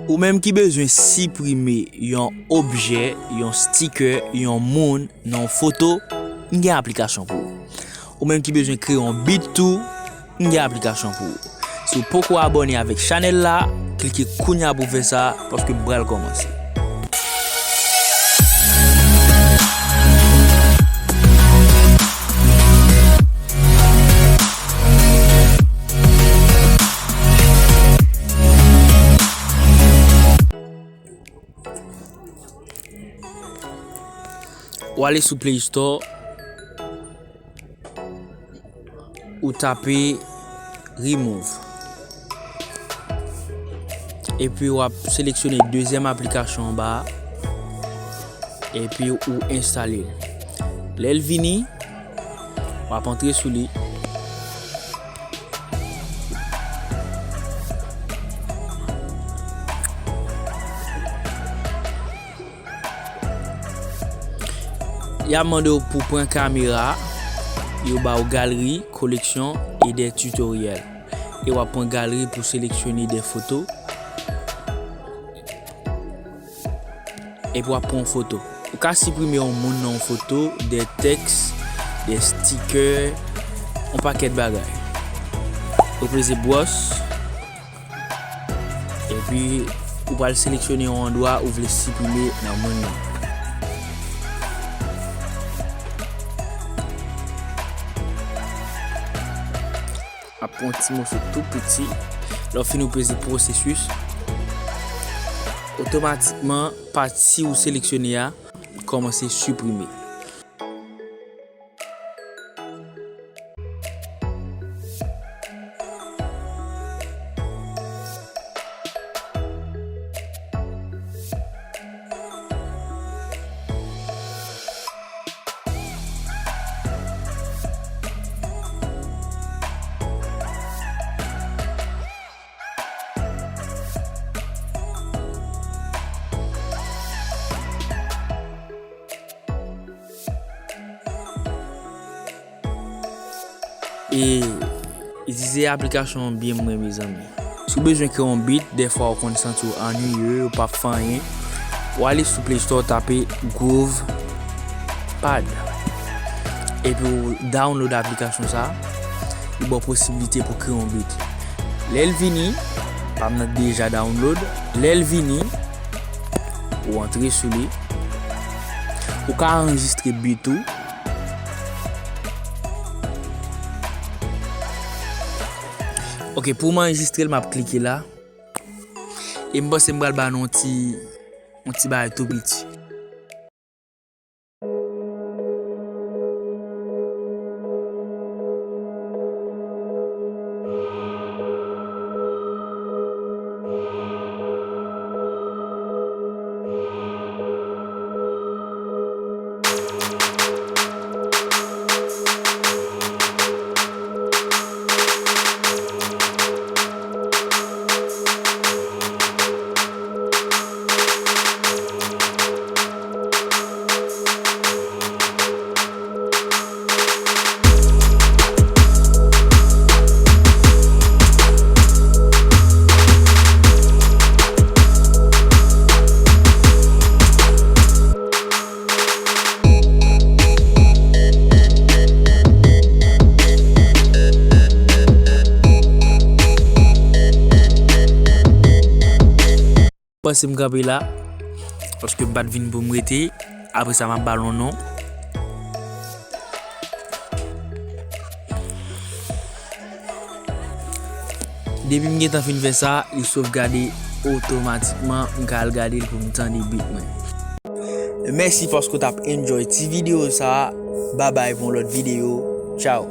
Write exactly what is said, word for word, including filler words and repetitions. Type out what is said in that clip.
Ou menm ki bezwen siprime yon objè, yon sticker, yon moun nan yon foto, m gen aplikasyon pou ou. Ou menm ki bezwen kreye yon beat tou, m gen aplikasyon pou ou. Si w poko abòne avèk chanèl la, klike kounya pou w fè sa, paske m pral kòmanse. W ale sou Play Store, ou tape Remove. Epi w ap seleksyone dezyèm aplikasyon anba a, epi ou enstale l. Lè l vini, w ap antre sou li. Y ap mande w pou pran kamera, yo ba w galeri, koleksyon e de titoryèl. E w ap pran galeri pou seleksyone de foto. Epi w ap pran yon foto. Ou ka siprime yon moun nan yon foto, de tèks, de sticker, yon pakèt bagay. Ou peze bwòs. Epi, ou pral seleksyone yon andwa ou vle siprime nan moun nan. Ap pran yon ti moso tou piti. Lè w fini, ou peze pwosesis. Otomatikman, pati ou seleksyone a kòmanse siprime. E itilize aplikasyon an byen mwen, mezanmi. Si w bezwen kreye yon beat, dèfwa ou konn santi w annuiye, ou p ap fè anyen, w ale sou Play Store, tape Groove Pad. Epi w download aplikasyon sa, li ba w posiblite pou kreye yon beat. Lè l vini, pa m nan deja download, lè l vini, ou antre sou li. Ou ka anrejistre beat ou. Ok, pou m anrejistre l, m ap klike la. E m panse m pral ba nou yon ti, yon ti bagay tou piti. Panse m kanpe la, paske m pa t vin pou m rete. Apre sa, m ap ba l yon non. Depi m gentan fin fè sa, li sovgade otomatikman. M ka al gade l pou m tande beat mwen. Mèsi paske w t ap enjoy ti videyo sa a. Babay pou yon lòt videyo. Tchaw.